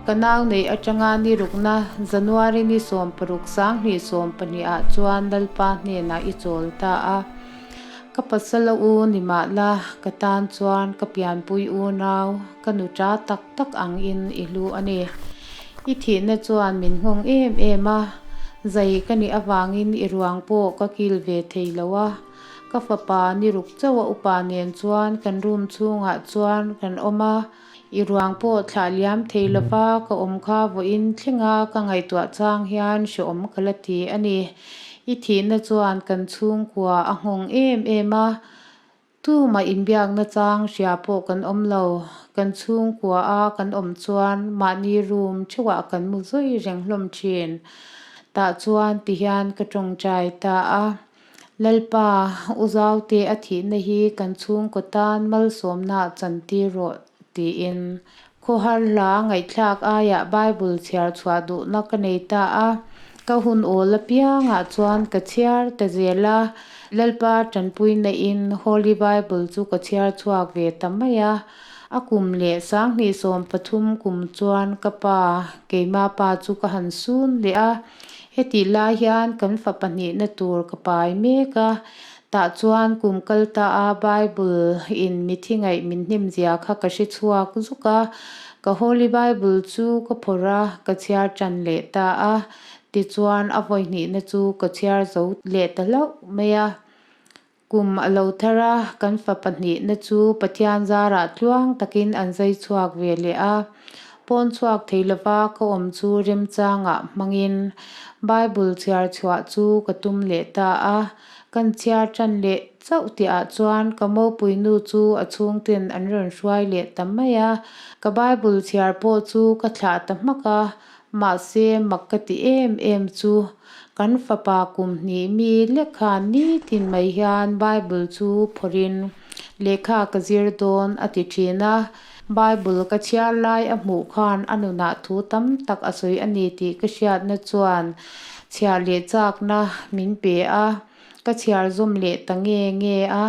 Ka nau neih atanga ni rukna January ni 16 2012 ah chuan Lalpa hnenah i chawl ta a. Ka pasal a u ni mah la, ka tan chuan ka pianpui unau, ka nuta tak tak ang in i hlu a ni. I thihna chuan min nghawng em em a, zai ka nih avangin i ruang pawh ka kil ve thei lo a. Ka fapa ni ruk chauh a upa nen chuan kan room chhungah chuan kan awm a, i ruang pawh thlah liam thei lova ka awm kha vawiin thlenga ka ngaihtuah chang hian hrehawm ka la ti a ni. I thihna chuan kan chhungkua a nghawng em em a, tumah inbiakna chang hria pawh kan awm lo. Kan chhungkua a kan awm chuan mahni room theuhah kan mu zawi reng hlawm thin. Tah chuan tihian ka tawngtai ta a. Lalpa, u Zaute a thihna hi kan chhungkaw tan malsawmna chantir rawh, tiin. Khawhar hla ngaihthlak aiah Bible chhiar chhuah duhna ka nei ta a, ka hun awl apiangah chuan ka chhiar ta zel a. Lalpa tanpuina in Holy Bible chu ka chhiar chhuak ve ta mai a. A kum leh 2013 kum chuan ka pa, keima pa chu ka han sun leh a. Hetih lai hian kan fa pahnihna tur ka pai mek a, tah chuan kum kal ta a Bible in mithi ngaih min hnem zia kha ka hre chhuak zuk a, ka Holy Bible chu ka phawrh a, ka chhiar tan leh ta a, tichuan a vawihnihna chu ka chhiar zo leh ta hlauh mai a. Kum a lo thar a, kan fa pahnihna chu Pathian zarah tluang takin an zai chhuak ve leh a. Pawn chhuak thei lova ka awm chu remchangah hmangin Bible chhiar chhuah chu ka tum leh ta a. Kan chhiar tan leh chauh tihah chuan ka mopuinu chu a chhungten an rawn hruai leh ta mai a. Ka Bible chhiar pawh chu ka thlah ta hmak a, Mahse, mak ka ti em em chu, kan fapa kum hnih mi lek khan nitin mai hian Bible chu phawrhin lehkha ka zir dawn a ti thin a. Bible ka chhiar lai a hmuh khan a nunah thu tam tak a sawi a ni tih ka hriatna chuan chhiar leh chakna min pe a. Ka chhiar zawm leh ta nge nge a,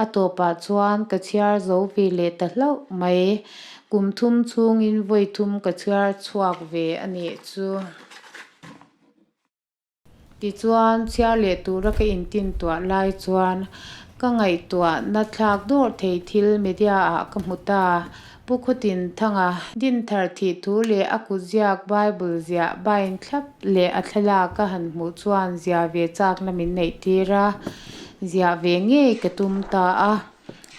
a tawpah chuan ka chhiar zo ve leh ta hlauh mai. Kum thum chhungin vawi thum ka chhiar chhuak ve a nih chu. Tichuan, chhiar leh tura ka intin tuah lai chuan ka ngaihtuahna thlak dawrh thei thil media ah ka hmu ta. Pu Khutin Thanga Dinthar thih thu leh a kutziak Bible ziah bain thlap leh a thlalak ka han hmuh chuan zia ve chakna min neih tir a, ziah ve ngei ka tum ta a.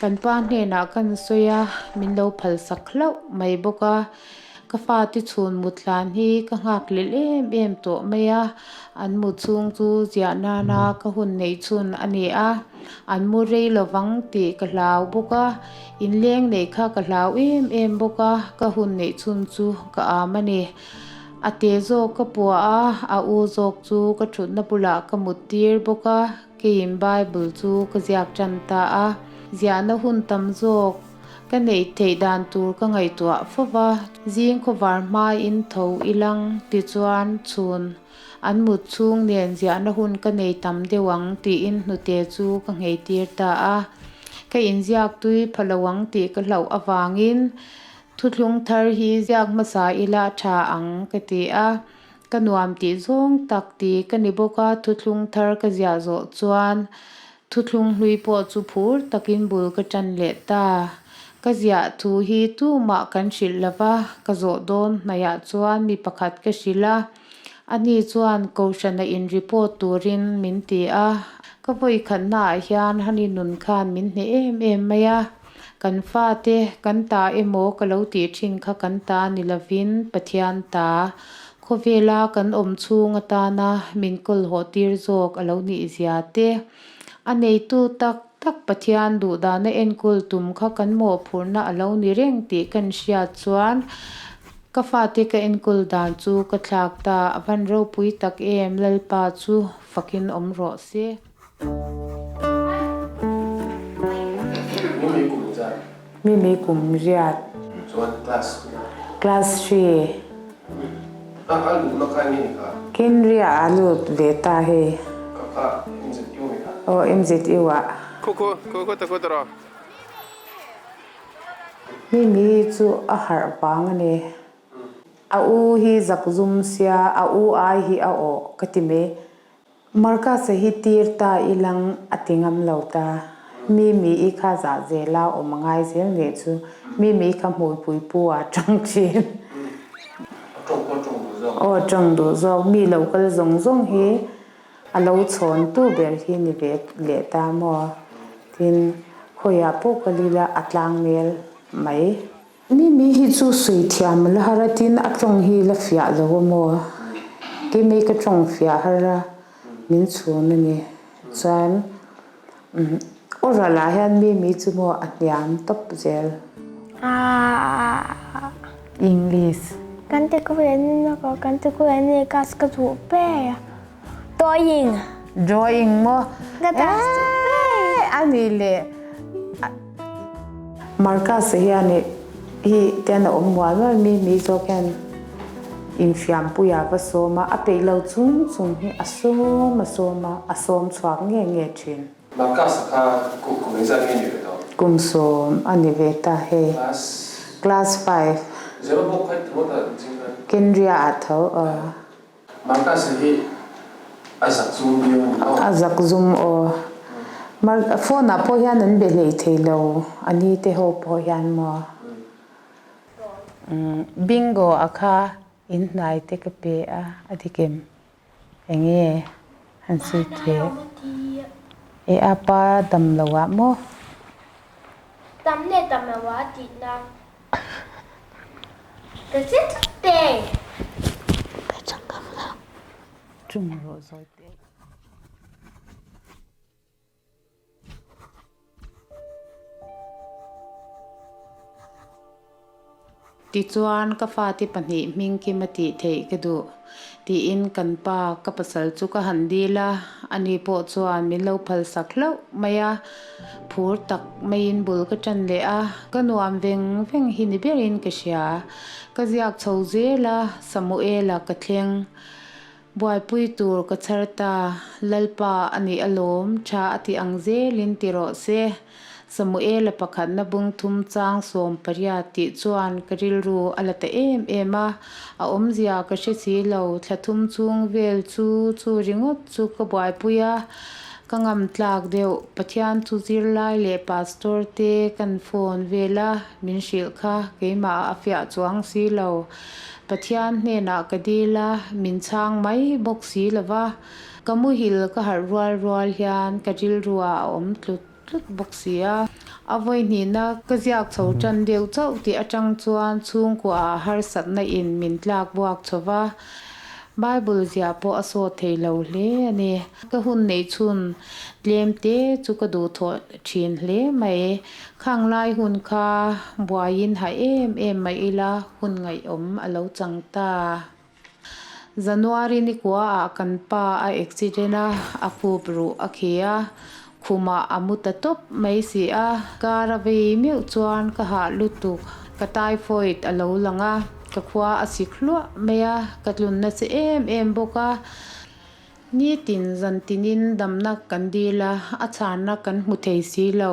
Kan pa hnenah kan sawi a, min lo phalsak hlauh mai bawk a. Ka fate chhun mut hlan hi ka nghak lel em em tawh mai a, an mut chhung chu ziah nana ka hun neih chhun a ni a, an mu rei lovang tih ka hlau bawk a, inleng neih kha ka hlau em em bawk a, ka hun neih chhun chu ka am a ni. A te zawk ka puah a, a u zawk chu ka thutna bulah ka mut tir bawk a, keiin Bible chu ka ziak tan ta a, ziahna hun tam zawk Ka neih theih dan tur ka ngaihtuah fo va, zing khawvar hmain tho ilang tichuan chhun an mut chhung nen ziahna hun ka nei tam deuh ang tiin hnute chu ka nghei tir ta a. Ka inziak tui pha lo ang tih ka hlauh avangin thuthlung thar hi ziak hmasa ila a tha ang ka ti a. Ka nuam tih zawng tak ti ka ni bawk a, thuthlung thar ka ziah zawh chuan Thuthlung hlui pawh chu phur takin bul ka ṭan leh ta. Ka ziah thu hi tumah kan hrilh lo va, ka zawh dawn hnaihah chuan mi pakhat ka hrilh a. Ani chuan Kohhrana in report turin min ti a. Ka vawi khatnaah hian hani nun khan min hneh em em mai a. Kan fate kan ta emaw ka lo tih ṭhin kha kan ta ni lovin Pathian ta. Khawvela kan awm chhung atana min kawlhawh tir zawk a lo nih zia te, a neitu tak tak Pathian duhdana enkawl tum kha kan mawhphurhna a lo ni reng tih kan hriat chuan ka fate ka enkawl dan chu ka thlak ta, a van ropui tak em, Lalpa chu fakin awm rawh se. Mimi kum riat. Chuan class. Class 3. A a luhna kha enge ni kha? Kenria a lut ve ta hei. Ka kha MZU ni kha? Aw MZU ah. Khu khu khu khu ta khu ta rawh. Mimi chu a harh vang a ni. A u hi zakzum sia, a u ai hi a awh ka ti mai. Marcus-a hi tir ta ilang a ti ngam lo ta. Mimi i kha zah zela awm a ngai zel nih chu. Mimi kha hmuipui pu ah tang thin. A tawng pawh a tawng duh zawk. Aw a tawng duh zawk. Mi lo kal zawng zawng hi a lo chhawn tu ber hi ni ve leh ta maw? Tin, khawiah pawh kal ila a tlang nel mai. Mimi hi chu sawi thiam a la har a, tin a tawng hi la fiah lo a maw? Keimei ka tawng fiah har a, min chhun a ni. Chuan oral ah hian Mimi chu maw a hniam tawp zel. English. Kan ti ku en na ko kan ti ku en ni kas ka duh ber drawing. Drawing maw? Ka das duh ber. A ni le. Marcus a hian i hi ten a awm mual mual mi mi zawk hian infiampui ah va sawm a, a peih lo chung chung hi a sawm a sawm a, a sawm chhuak nge nge thin. Marcus a kha kum kum engzat nge ni ve tawh? Kum 10 a ni ve ta hei. Class? Class five. Zero bawk kha i ti ngawt a zing khan. Kendria ah tho aw. Marcus hi a zak zum viau a ni maw? A zak zum aw. Mar phone ah pawh hian an be hlei thei lo a ni te ho pawh hian maw? Bingo a kha in hnai te ka pe a, a dik em? Enge han sawi teh? E a pa dam lo ah maw? Tam leh tam lo ah tihna. Ka che tlat te. Ka chang ngam lo. Tum rawh zawi teh. Tichuan ka fate pahnih hming kim a tih theih ka duh tiin kan pa ka pasal chu ka han dil a, ani pawh chuan min lo phalsak hlauh mai a. Phur tak maiin bul ka ṭan leh a, ka nuam veng veng hi ni berin ka hria. Ka ziak chho zel a, Samuela ka thleng. Buaipui tur ka chhar ta, Lalpa a nih alawm, ṭha a ti ang zelin ti rawh se. Samuela pakhatna bung thum chang 18 tih chuan ka rilru a la ta em em a, a awmzia ka hre si lo, thla thum chhung vel chu chu ringawt chu ka buaipui a. Ka ngam tlak deuh, Pathian chu zirlai leh pastor te kan phone vel a, min hrilh kha keimah a fiah chuang si lo. Pathian hnenah ka dil a, min chhang mai bawk si lo va. Ka muhil ka harh rual rual hian ka rilruah a awm tlut tlut bawk si a. A vawi hnihna ka ziak chho tan deuh chauh tih atang chuan chhungkuaah harsatna in min tlak buak chho va. Bible ziah pawh a sawt thei lo hle a ni. Ka hun neih chhun tlem te chu ka duh thawh thin hle mai. Khang lai hun kha buaiin ha em em mai ila hun ngaihawm a lo chang ta. January nikua ah kan pa a accident a, a khup ruh a khi a, khumah a mu ta tawp mai si a. Car a vei meuh chuan ka hah lutuk, ka typhoid a lo lang a, ka khua a sik hluah mai a, ka tlunna che em em bawk a. Nitin zan tinin damna kan dil a, a chhanna kan hmu thei si lo.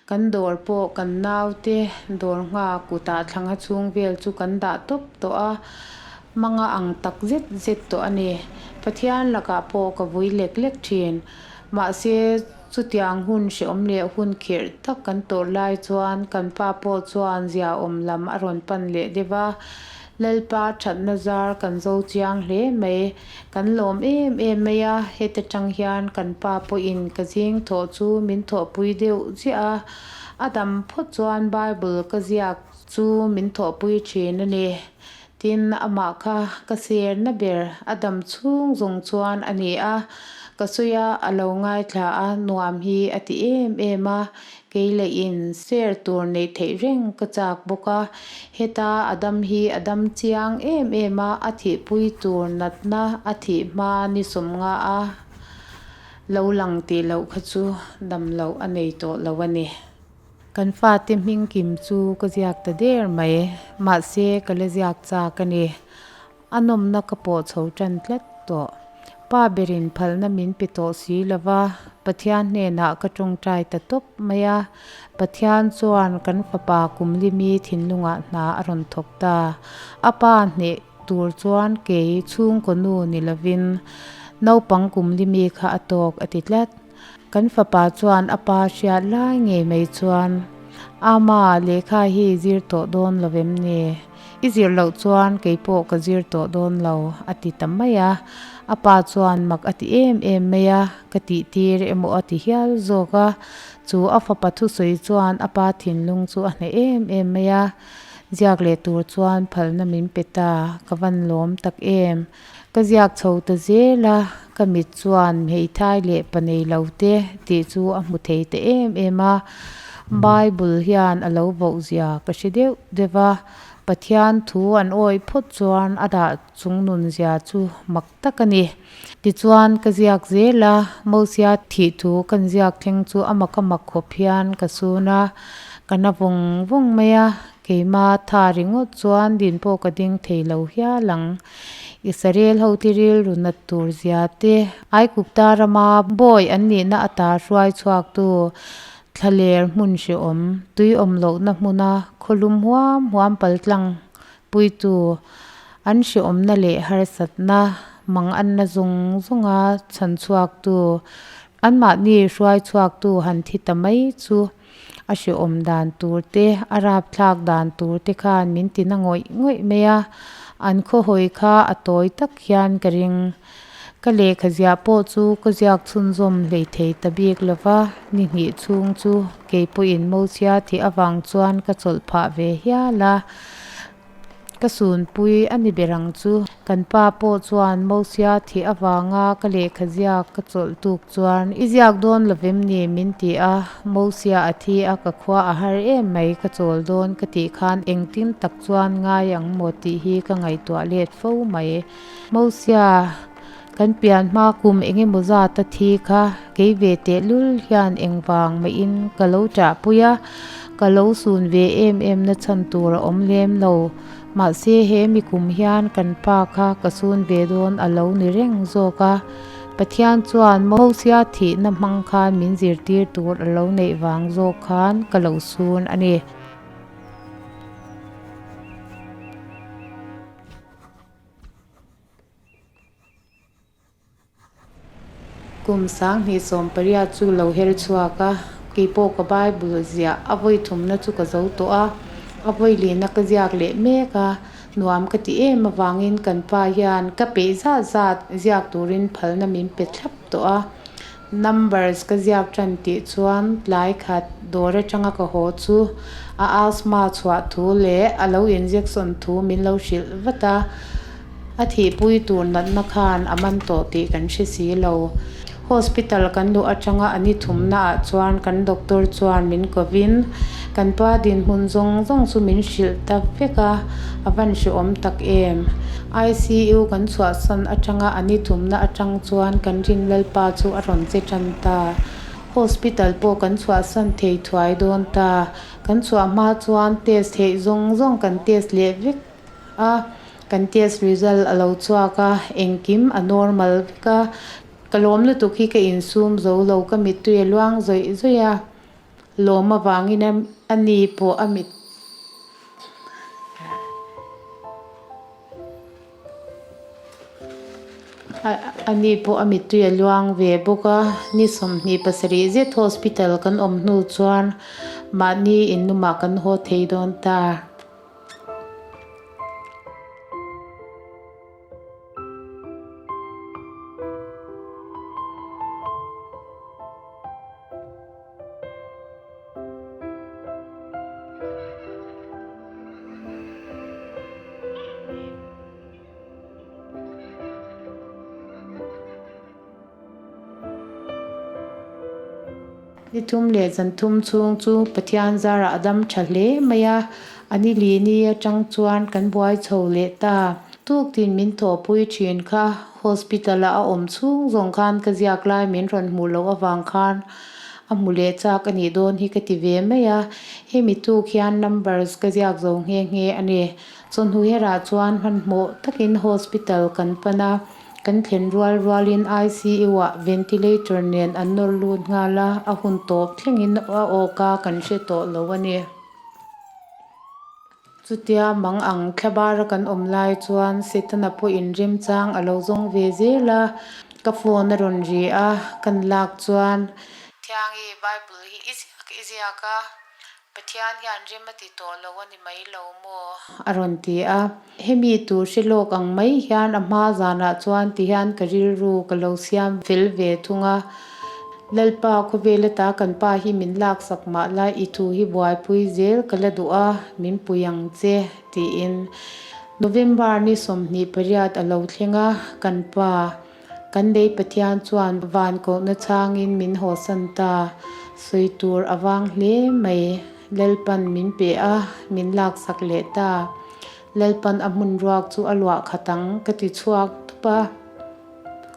Kan dawr pawh kan naute dawr ngha kutah thlanga chhung vel chu kan dah tawp tawh a, manga ang tak zet zet tawh a ni. Pathian lakah pawh ka vui lek lek thin. Mahse, chutiang hun hrehawm leh hun khirh tak kan tawrh lai chuan kan pa pawh chuan ziaawm lam a rawn pan leh deuh a. Lalpa thatna zar kan zo chiang hle mai. Kan lawm em em mai a, heta tang hian kan pa pawhin ka zing thawh chu min thawhpui deuh chiah a, a dam phawt chuan Bible ka ziak chu min thawhpui thin a ni. Tin, amah kha ka serna ber a dam chhung zawng chuan a ni a, ka sawi a, a lo ngaithla a, nuam hi a ti em em a, Kei leh in share tur neih theih reng ka chak bawk a, heta a dam hi a dam chiang em em a, a thihpui tur natna a thih hma ni 50 a lo lang tih loh kha chu dam loh a nei tawh lo a ni. Kan fate hming kim chu ka ziak ta der mai, mahse ka la ziak chak a ni. A nawmna ka pawh chho tan tlat tawh. Pa berin phalna min pe tawh si lo va, Pathian hnenah ka tawngtai ta tawp mai a. Pathian chuan kan fapa kumlimi thinlungah hna a rawn thawk ta. A pa hneh tur chuan kei chhungkaw nu ni lovin naupang kumlimi kha a tawk a ti tlat. Kan fapa chuan a pa hriat lai ngei mai chuan, Ama, lehkha hi zir tawh dawn lo vem ni? I zir loh chuan kei pawh ka zir tawh dawn lo, a ti ta mai a. A pa chuan mak a ti em em mai a, ka tih tir emaw a ti hial zawk a. Chu a fapa thusawi chuan a pa thinlung chu a hneh em em mai a. Ziak leh tur chuan phalna min pe ta, ka van lawm tak em. Ka ziak chho ta zel a, ka mit chuan hmeithai leh pa nei lo te tih chu a hmu thei ta em em a. Bible hian a lo voh zia ka hre deuh deuh a, Pathian thu an awih phawt chuan a dah chung nun zia chu mak tak a ni. Tichuan ka ziak zel a, Mosia thih thu kan ziak thleng chu a mak a mak khawp hian ka sun a, ka na vawng vawng mai a, keima tha ringawt chuan din pawh ka ding thei lo hial ang. Israel hote rilru nat tur zia te, Aigupta rama bawi an nihna ata hruai chhuaktu thlaler hmun hrehawm, tui awm lohna hmuna khawlum huam huam paltlang puitu an hrehawmna leh harsatna mang anna zawng zawnga chhan chhuaktu anmahni hruai chhuaktu han thi ta mai chu a hrehawm dan tur te, a rapthlak dan tur te khan min ti na ngawih ngawih mai a, an khawhawi kha a tawi tak hian ka ring. Ka lehkha ziah pawh chu ka ziak chhunzawm hlei thei ta bik lo va, ni hnih chhung chu kei pawhin Mosia thih avang chuan ka chawlh phah ve hial a. Ka sunpui a ni ber ang chu. Kan pa pawh chuan Mosia thih avanga ka lehkha ziak ka chawlh tuk chuan i ziak dawn lo vem ni min ti a, Mosia a thi a ka khua a har em mai ka chawl dawn ka tih khan engtin tak chuan ngai ang maw tih hi ka ngaihtuah let fo mai. Mosia kan pian hma kum eng emaw zat a thi kha kei ve tehlul hian engvang maiin ka lo ṭahpui a, ka lo sun ve em em na chhan tur a awm lem lo. Mahse he mi kum hian kan pa kha ka sun ve dawn a lo ni reng zawk a, Pathian chuan Mosia thihna hmang khan min zirtir tur a lo neih vang zawk khan ka lo sun a ni. Kum 2018 chu lo her chhuak a, kei pawh ka Bible ziah a vawi thumna chu ka zo tawh a, a vawi lehna ka ziak leh mek a, nuam ka ti em avangin kan pa hian ka peih zat zat ziak turin phalna min pe thlap tawh a. Numbers ka ziak tan tih chuan tlai khat dawr atanga ka haw chu a asthma chhuah thu leh a lo injection thu min lo hrilh vat a, a thihpui tur natna khan a man tawh tih kan hre si lo. Hospital kan luh atanga a ni thumna ah chuan kan doctor chuan min kovin kan pa dinhmun zawng zawng chu min hrilh ta vek a, a van hrehawm tak em. ICU kan chhuahsan atanga a ni thumna atang chuan kan rin Lalpa chu a rawn che tan ta. Hospital pawh kan chhuahsan thei thuai dawn ta. Kan chhuah hma chuan test theih zawng zawng kan test leh vek a, kan test result a lo chhuak a, engkim a normal vek a. Ka lawm lutuk hi ka insum zo lo, ka mittui a luang zawih zawih a. Lawm avangin a ni pawh a mit. A ni pawh a mittui a luang ve bawk a, ni 27 zet hospital kan awm hnu chuan mahni inlumah kan haw thei dawn ta. Ni thum leh zan thum chhung chu Pathian zarah a dam tha hle mai a, a ni li ni atang chuan kan buai chho leh ta. Tuktin min thawhpui thin kha hospital-a a awm chhung zawng khan ka ziak lai min rawn hmuh loh avang khan a hmu leh chak a nih dawn hi ka ti ve mai a, hemi tuk hian numbers ka ziak zo nghe nghe a ni. Chawhnu herah chuan hmanhmawh takin hospital kan pan a. Kan thlen rual rualin ICU-ah ventilator nen an nawr lut nghal a, a hun tawp thlengin a awka kan hre tawh lo a ni. Chutia mang ang thlabara kan awm lai chuan Setana pawhin remchang a lo zawng ve zel a, ka phone a rawn ri a, kan lak chuan. Thiangi, Bible hi i ziak i ziak a, Pathian hian rem a ti tawh lo a ni mai lo maw? A rawn ti a. Hemi tur hre lawk ang mai hian a hma zanah chuan tihian ka rilru ka lo siam fel ve thung a. Lalpa khawvel ata kan pa hi min laksak mah la i thu hi buaipui zel ka la duh a, min pui ang che, tiin November ni 28 a lo thleng a, kan pa Kan lei Pathian chuan van kohna changin min hawsan ta, sawi tur a vang hle mai. Lalpan min pe a, min laksak leh ta. Lalpan a hmun ruak chu a luah khat ang, ka ti chhuak tup a.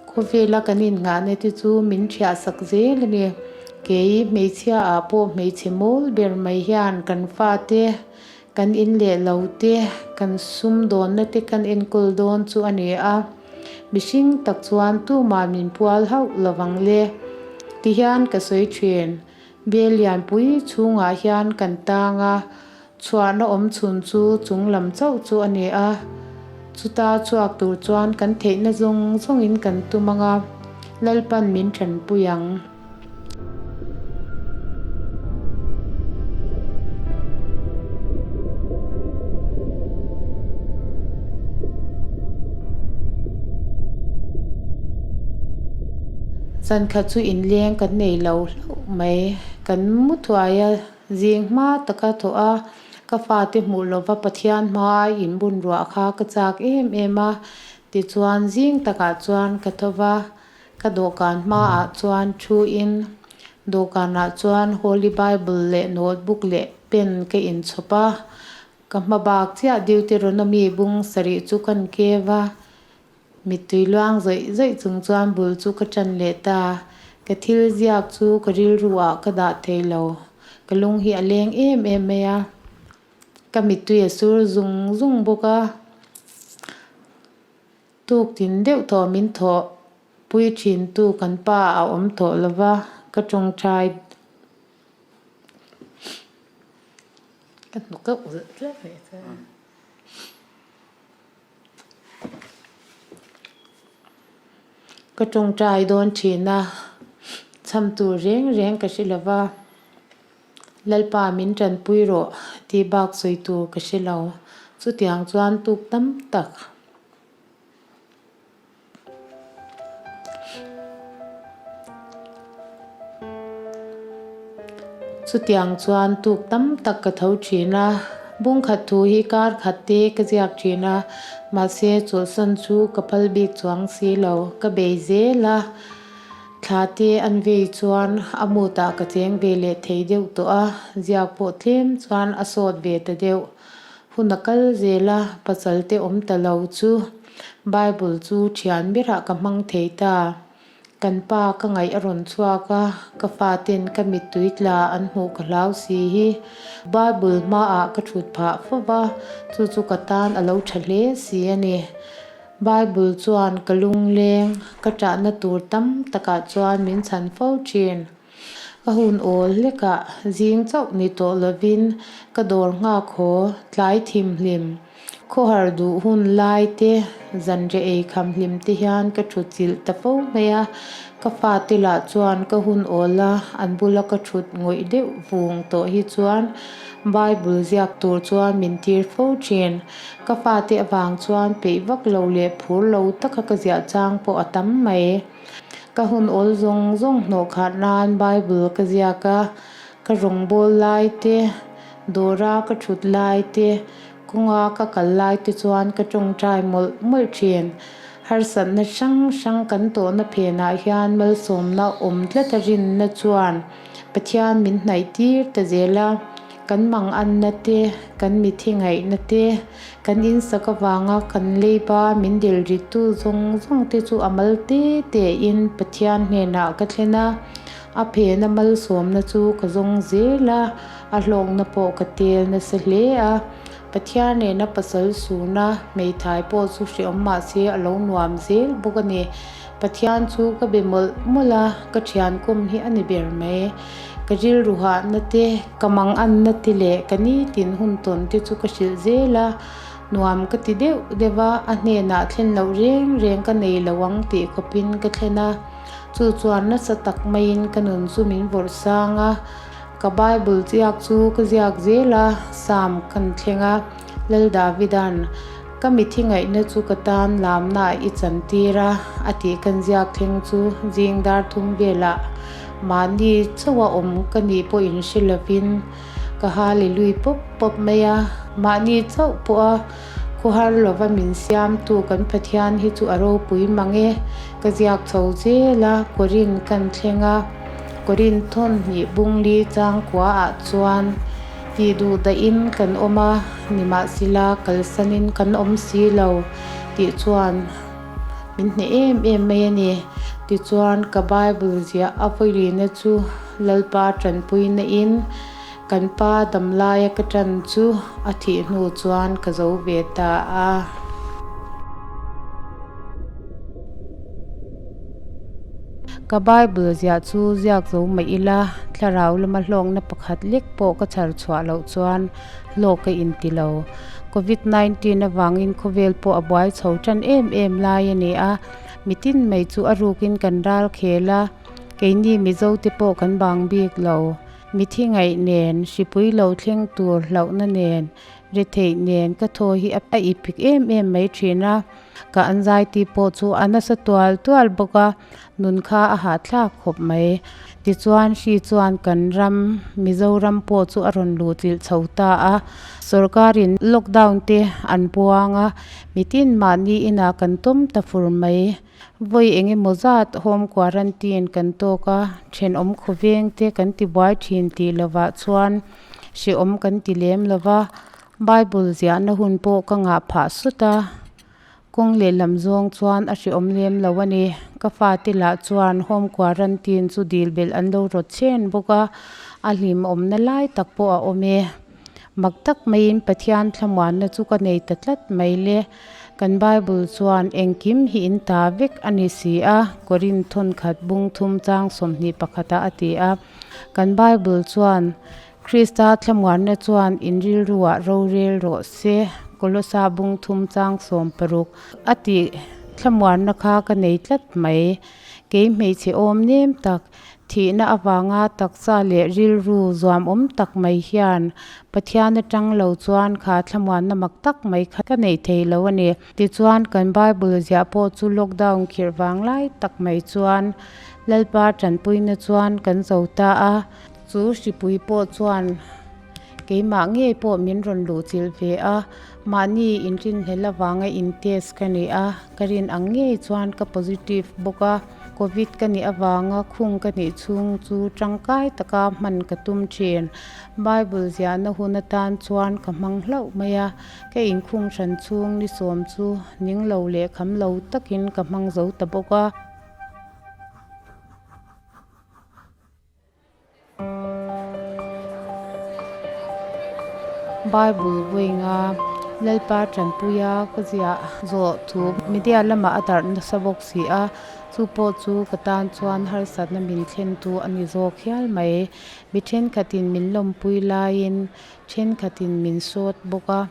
Khawvela kan innghahna te chu min thiahsak zel a ni. Kei hmeichhia ah pawh hmeichhe mawl ber mai hian kan fate Kan in leh lo te, kan sumdawnna te kan enkawl dawn chu a ni a, mihring tak chuan tumah min pual hauh lovang le. Tihian ka sawi thin, Bel lianpui chhungah hian kan tang a, chhuahna awm chhun chu chung lam chauh chu a ni a, chuta chhuak tur chuan kan theihna zawng zawngin kan tum ang a, Lalpan min tanpui ang. Zankhat chu inleng kan nei lo hlauh mai. Kan mu thuai a, zing hma taka thawh a, ka fate hmuh lova Pathian hmaa inbun ruah kha ka chak em em a. Tichuan zing takah chuan ka tho va. Ka dawhkan hmaah chuan thu in dawhkanah chuan Holy Bible leh notebook leh pen ka inchhawp a, ka hma bak chiah Deuteronomy bung sarih chu kan kev a, mittui luang zawih zawih chung chuan bul chu ka tan leh ta, ka thil ziak chu ka rilru ah ka dah thei lo, ka lung hi a leng em em mai a, ka mittui a sur zung zung bawk a. Tuk tin deuh tawh min thawh pui thin tu kan pa a awm tawh lo va, ka tawngtai ka hnuk a ulh tlat mai che. Ka tawngtai dawn thin a, chham tur reng reng ka hre lo va. Lalpa min tanpui rawh tih bak sawi tur ka hre lo. Chutiang chuan tuk tam tak. Chutiang chuan tuk tam tak ka tho thin a, bungkhat thu hi kar khat te ka ziak thin a, mahse chawlhsan chu ka phal bik chuang si lo, ka bei zel a. Thla te an vei chuan a mutah ka cheng ve leh thei deuh tawh a, ziak pawh tlem chuan a sawt ve ta deuh. Hun a kal zel a, pasal te awm ta lo chu Bible chu thian berah ka hmang thei ta. Kan pa ka ngaih a rawn chhuak a, ka faten ka mittui tla an hmuh ka hlau si hi. Bible hmaah ka thut phah fo va, chu chu ka tan a lo tha hle si a ni. Bible chuan ka lungleng, ka ṭahna tur tam takah chuan min chhan fo ṭhin. Ka hun awl hlekah zing chauh ni tawh lovin ka dawr nghak haw, tlai thimhlim, khawhar duh hun lai te, zanre ei kham hlim te hian ka ṭhut chilh ta fo mai a. Ka fate lah chuan ka hun awl a, an bula ka ṭhut ngawih deuh vung tawh hi chuan Bible ziak tur chuan min tir fo ṭhin. Ka fate avang chuan peih vak lo leh phur lo taka ka ziah chang pawh a tam mai. Ka hun awl zawng zawng hnawh khat nan Bible ka ziak a, ka rawngbâwl lai te, dawra ka thut lai te, kawnga ka kal lai te chuan ka tawngtai mawlh mawlh thin. Harsatna hrang hrang kan tawhna phenah hian malsawmna awm tlata rinna chuan Pathian min hnaih tir ta zel a. Kan manganna te, kan mithi ngaihna te, kan insak avanga kan leiba min dil rittu zawng zawng te chu a mal te tein Pathian hnenah ka thlen a, a phena malsawmna chu ka zawng zel a, a hlawkna pawh ka tel nasa hle a. Pathian nena pasal suna hmeithai pawh chu hreawm mah se a lo nuam zel bawk a ni. Pathian chu ka be mawlh mawlh a, ka thian kum hi a ni ber mai. Ka rilru hahna te, ka manganna te leh ka nitin hun tawn te chu ka hrilh zel a, nuam ka ti deuh deuh a, a hnenah thlen loh reng reng ka nei lo ang tih khawpin ka thlen a. Chu chuan nasa tak maiin ka nun chu min vawrh sang a. Ka Bible ziak chu ka ziak zel a, Psalm kan thleng a, Lal Davida'n, Ka mithi ngaihna chu ka tan lamnaah i chantir a, a tih kan ziak thleng chu zing dar thum velah mahni chauha awm ka nih pawhin hre lovin ka hallelui pawp pawp mai a. Mahni chauh pawha khuhar lova min siamtu kan Pathian hi chu a ropui mang e. Ka ziak chho zel a, Korin kan thleng a. Korin thawn hnih bungli changkua ah chuan tih duh dahin kan awm a, nimahsela kalsanin kan awm si lo tih chuan min hneh em em mai a ni. Tichuan ka Bible ziah a vawilina chu Lalpa tanpuina in kan pa damlaia ka tan chu a thih hnu chuan ka zo ve ta a. Ka Bible ziah chu ziak zo mah ila, thlarau lama hlawkna pakhat lek pawh ka chhar chhuah loh chuan hlawk ka inti lo. Covid 19 avangin khawvel pawh a buai chho tan em em lai a ni a, mitin mai chu a rukin kan ral khel a, keini Mizo te pawh kan bang bik lo. Mithi ngaih nen, hripui lo thleng tur hlauhna nen, retheih nen ka thaw hi a ipik em em mai thin a. Ka anxiety pawh chu a nasa tual tual bawk a, nun kha a hahthlak khawp mai. Tichuan hri chuan kan ram Mizoram pawh chu a rawn luh chilh chho ta a, sorkarin lockdown te an puang a, mitin mahni inah kan tawm ta fur mai. Vawi eng emaw zat home quarantine kan tawk a, thenawm khawveng te kan ti buai thin tih lovah chuan hrehawm kan ti lem lova. Bible ziahna hun pawh ka ngah phah sut a, kawng lehlam zawng chuan a hrehawm lem lo a ni. Ka fate lah chuan home quarantine chu dil belh an lo rawt chen bawk a, a hlimawmna lai tak pawh a awm e. Mak tak maiin Pathian thlamuanna chu ka nei ta tlat mai le. Kan Bible chuan engkim hi in ta vek a ni si a, Korinth thawnkhat bung thum chang 21 ah a ti a. Kan Bible chuan Krista thlamuanna chuan in rilruah rorel rawh se, Kolosa bung thum chang 60 a tih thlamuanna kha ka nei tlat mai. Kei hmeichhe awm nem tak, thihna avanga taksa leh rilru zuamawm tak mai hian Pathian atang lo chuan kha thlamuanna mak tak mai kha ka neih thei lo a ni. Tichuan kan Bible ziah pawh chu lockdown khirh vang lai tak mai chuan Lalpa tanpuina chuan kan zo ta a. Chu hripui pawh chuan keimah ngei pawh min rawn luh chilh ve a, mahni inrinhlel avanga in test ka ni a, ka rin ang ngei chuan ka positive bawk a, covid ka nih avanga khung ka nih chhung chu tangkai taka hman ka tum thin. Bible ziahna hun atan chuan ka hmang hlauh mai a, ka inkhung hran chhung ni sawm chu ning lo leh kham lo takin ka hmang zo ta bawk a. Bible vawiinga Lalpa tanpuia ka ziah zawh thu media lamah a darh nasa bawk si a, chu pawh chu ka tan chuan harsatna min thlentu a ni zawk hial mai. Mi thenkhatin min lawmpui laiin thenkhatin min sawt bawk a.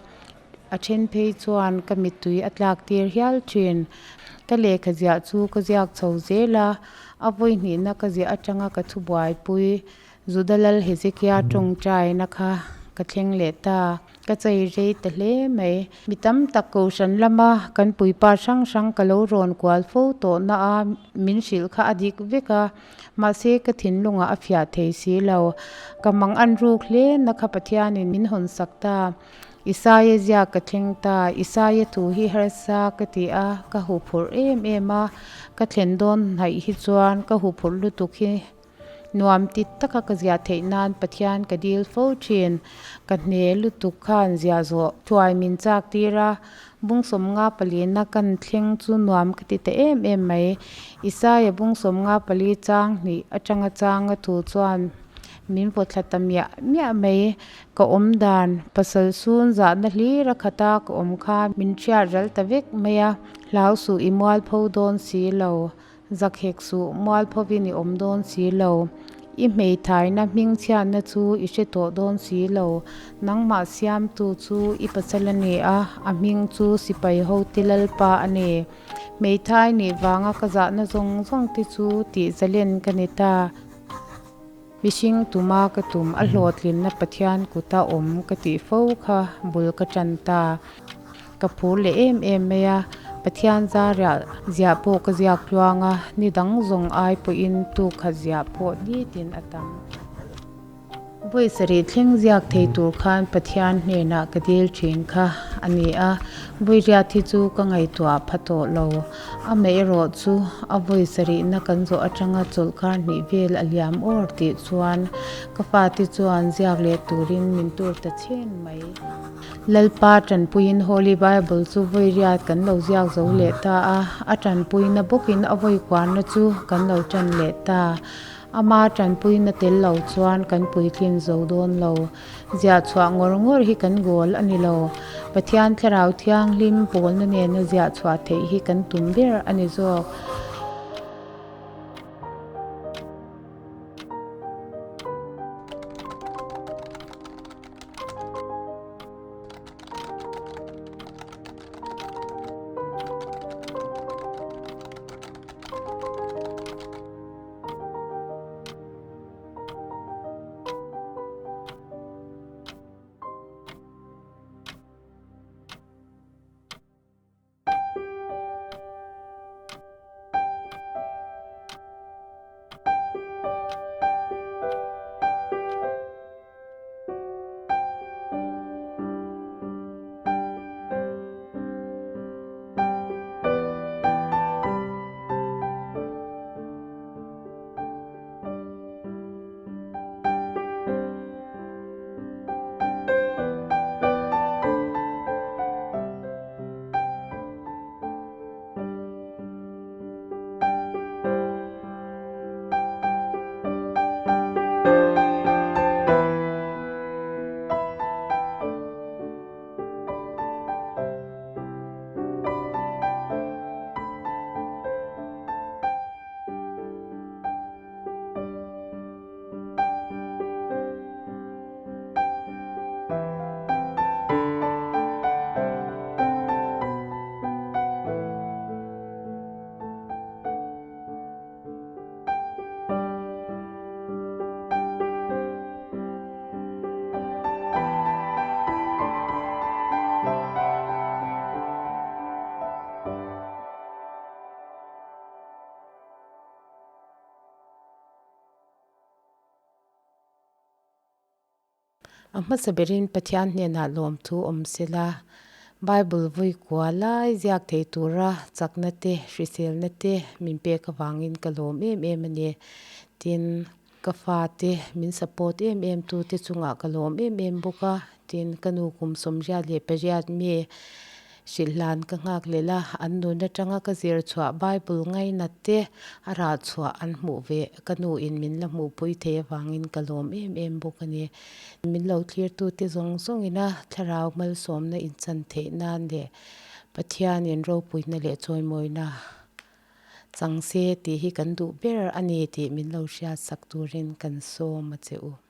A then phei chuan ka mittui a tlak tir hial thin. Ka lehkha ziah chu ka ziak chho zel a, a vawi hnihna ka ziah atanga ka thu buaipui Juda Lal Hezekia tawngtaina kha ka thleng leh ta. Ka chei rei ta hle mai. Mi tam tak kohhran lama kan puipa hrang hrang ka lo rawn kual fo tawhna a min hrilh kha a dik vek a. Mahse ka thinlungah a fiah thei si lo. Ka mang an ruk hle na kha Pathianin min hawn sak ta. Isaia ziak ka thleng ta, Isaia thu hi harsa ka ti a, ka huphurh em em a, ka thlen dawn hnaih hi chuan ka huphurh lutuk hi nuam ti taka ka ziah theih nan Pathian ka dil fo thin. Ka hne lutuk khan ziah zawh thuai min chak tir a, bung 54 na kan thleng chu nuam ka ti ta em em mai. Isaia bung 54 chang hnih atanga changa thu chuan. Min vaw thla ta miah miah mai. Ka awm dan, pasal sun zahna hlir a khat a ka awm kha min hriat ral ta vek mai a. Hlau suh i mualpho dawn si lo. Zak hek suh, mualphovin i awm dawn si lo. I hmeithaina hmingchhiatna chu i hre tawh dawn si lo. Nangmah siamtu chu i pasal a ni a, a hming chu sipai hote Lalpa a ni. Hmeithai nih vanga ka zahna zawng zawng te chu tih zalen ka ni ta. Mihring tuma ka tum a hlawhtlinna Pathian kuta awm ka tih fo kha bul ka tan ta. Ka phur leh em em mai a, Pathian zariah ziah pawh ka ziak tluang a, ni dang zawng ai pawhin tu khat ziah pawh nitin a tam. Vawi sarih thleng ziak thei tur khan Pathian hnenah ka dil thin kha a ni a, vawi riat hi chu ka ngaihtuah pha tawh lo. Amaherawh chu a vawi sarihna kan zawh atanga chawlhkar hnih vel a liam awr tih chuan ka fate chuan ziak leh turin min tur ta chhen mai. Lalpa tanpuiin Holy Bible chu vawi riat kan lo ziak zo leh ta a, a tanpuina bawkin a vawi kuarna chu kan lo tan leh ta. Ama tanpuina tel lo chuan kan puitlin zo dawn lo. Ziah chhuah ngawr ngawr hi kan goal a ni lo. Pathian Thlarau Thianghlim pawlna nena ziah chhuah theih hi kan tum ber a ni zawk. A hmasa berin Pathian hnenah lawmthu awm sela, Bible vui kua lai ziak thei tura chakna te, hriselna te min pek avangin ka lawm em em a ni. Tin, ka fate min support em em tute chungah ka lawm em em bawk a. Tin, ka nu kum 88 mi hrilhlan ka nghak leh la, an nun atanga ka zir chhuah Bible ngainat te a rah chhuah an hmuh ve ka nu in min la hmuhpui thei avangin ka lawm em em bawk a ni. Min lo thlirtute zawng zawngina thlarau malsawmna inchan theih nan leh Pathianin ropuina leh chawimawina chang se tih hi kan duh ber a ni tih min lo hriatsak turin kan sawm a che u.